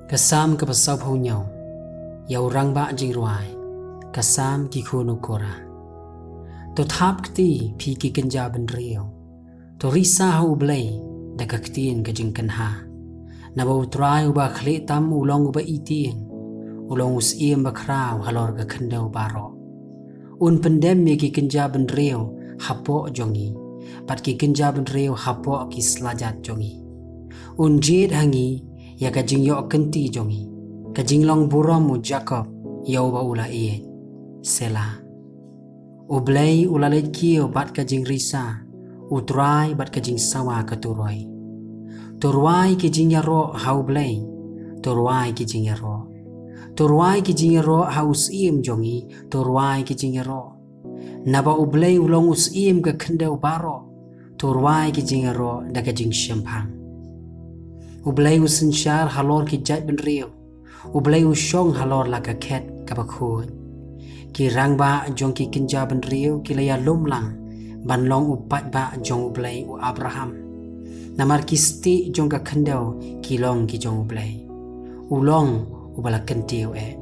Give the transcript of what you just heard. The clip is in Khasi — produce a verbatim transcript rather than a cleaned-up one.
Ka Salm kaba sawphew hynñiew. Ïa u rangbah jingrwai. Ka Salm ki khun u Korah. To thap kti, phi ki kynja bynriew. To risa ha U Blei da ka ktien ka jingkynha. Naba U Trai uba khlieh tam u long uba itieng, u long u syiem bakhraw halor ka khyndew baroh. Un pyndem ïa ki kynja bynriew hapoh jong ngi, bad ki kynja bynriew hapoh ki slajat jong ngi. Un jied ha ngi ïa ka jingïoh kynti jong ngi, ka jinglong burom u Jakob ïa uba u la ïeit. Selah. U Blei u la leit kiew bad ka jingrisa, U Trai bad ka jingsawa ka turoi. To rwai ki jingïaroh ha U Blei, to rwai ki jingïaroh. To rwai ki jingïaroh ha u syiem jong ngi, to rwai ki jingïaroh. Naba U Blei u long u syiem ka khyndew baroh, to rwai ki jingïaroh da ka jingshemphang. U Blei u synshar halor ki jait bynriew, U Blei u shong halor la ka khet kaba khuid. Ki rangbah jong ki kynja bynriew ki la ïalum lang ban long u paidbah jong U Blei u Abraham. Namar ki stieh jong ka khyndew ki long ki jong U Blei. U long uba la kyntiew eh.